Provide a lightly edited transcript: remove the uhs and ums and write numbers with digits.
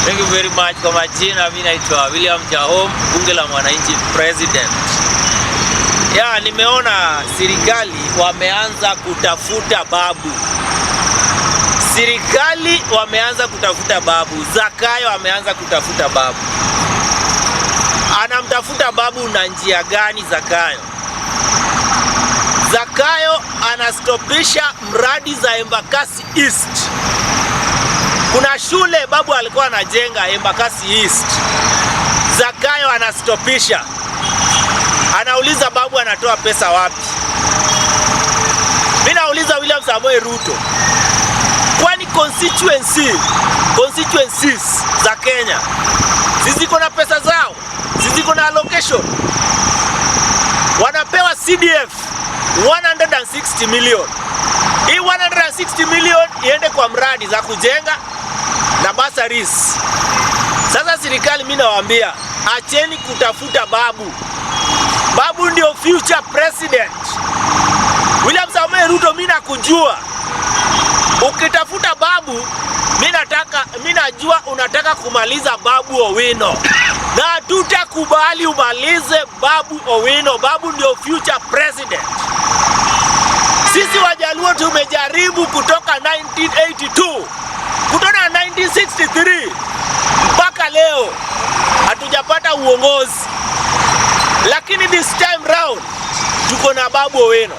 Thank you very much. Kwa majina mimi naitwa William Jahom, Bunge la Mwananchi President. Ya, nimeona serikali wameanza kutafuta babu. Serikali wameanza kutafuta babu. Zakayo ameanza kutafuta babu. Anamtafuta babu na njia gani Zakayo? Zakayo anastopisha mradi za Embakasi East. Kuna shule babu alikuwa anajenga Embakasi East. Zakayo anastopisha, anauliza babu anatoa pesa wapi? Mimi nauliza William Samoei Ruto, kwani constituencies za Kenya ziko na pesa zao? Ziko na allocation? Wanapewa CDF 160 million. Hii 160 million iende kwa mradi za kujenga na bursaries. Sasa serikali, mimi nawaambia acheni kutafuta babu. Babu ndio future president. William Samoei Ruto, mimi nakujua. Ukitafuta babu, mimi najua unataka kumaliza Babu Owino, na tutakubali umalize Babu Owino. Babu ndio future president. Sisi Wajaluo tumejaribu kutoka 1982, kutoka 1963 mpaka leo hatujapata uongozi, lakini this time round tuko na Babu Owino.